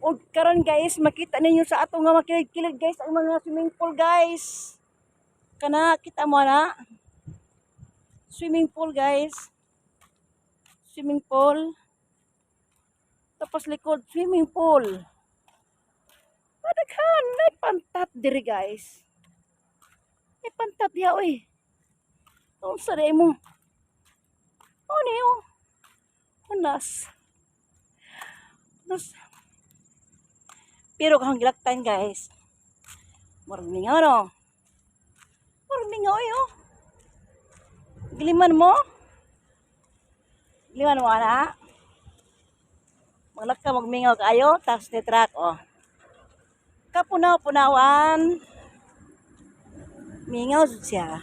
Og karon, guys, makita ninyo sa ato nga makilid-kilid, guys, ang mga swimming pool, guys. Kana kita mo na. Swimming pool, guys. Swimming pool. Tapos likod, swimming pool. Padaghan, may pantat diri, guys. May pantat diha, oy. Unsa di mo? Oh, niyo. Unas. Unas. Pero kung gilaktan, guys. Murag mingaw, no? Murag mingaw, oy, oh. Giliman mo? Giliman mo, ana? Maglaka magmingaw kaayo, tapos ni truck, oh. Kapunaw-punawan. Mingaw jud siya.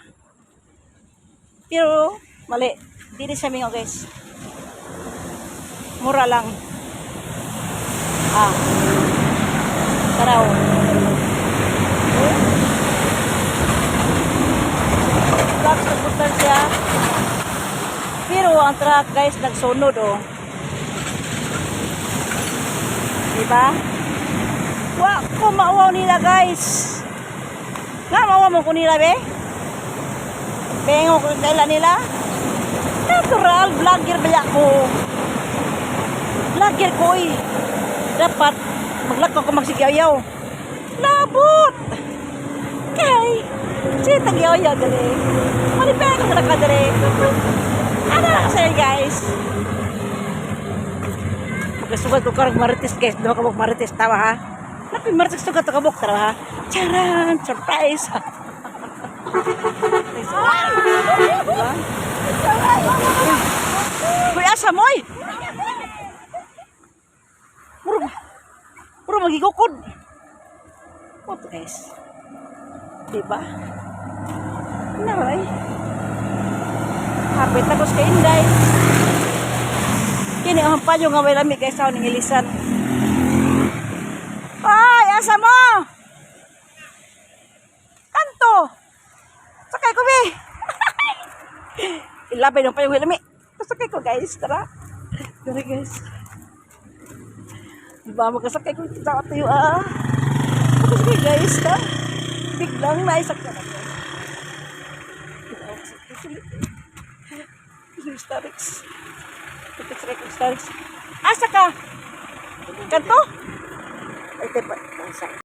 Pero, mali. Di siya mingaw, guys. Mura lang. Ah. Taraw. Oh. Truck, sagutan siya. Pero ang truck, guys, nagsunod, oh. Diba? Wa ko mauwaw nila, guys. Nga mauwaw mo ko nila, be? Bengo ko kaila nila. Natural, vlogger ba ko? Vlogger ko, eh. Dapat maglakaw ko magsigayaw. Labot! Kay, siya tagyaw-yaw dali. Malipay ko na ka dali. Ano lang sa'yo, guys? Magkasugat ko karong marites, guys. Di ba ka marites tawa ha? Napi marites sugat ka buk tara ha? Charan! Surprise! Diba? Uy, asa mo, oy? Muro, muro magigukod. What, guys? Diba? Naray. Hapit tapos kay Inday. Kini ang payo nga may lami, guys, sa ning ilisan. Ay, asa mo? Kanto. Sakay ko, be. Ilabay ng payong lami. Sakay ko, guys, tara. Tara, guys. Diba magkasakay ko sa tayo ah. Magkasakay, guys, ta. Biglang naisakyan ako. Starix. Starix. Asa ka? Kanto? Ay, tepa. Asa.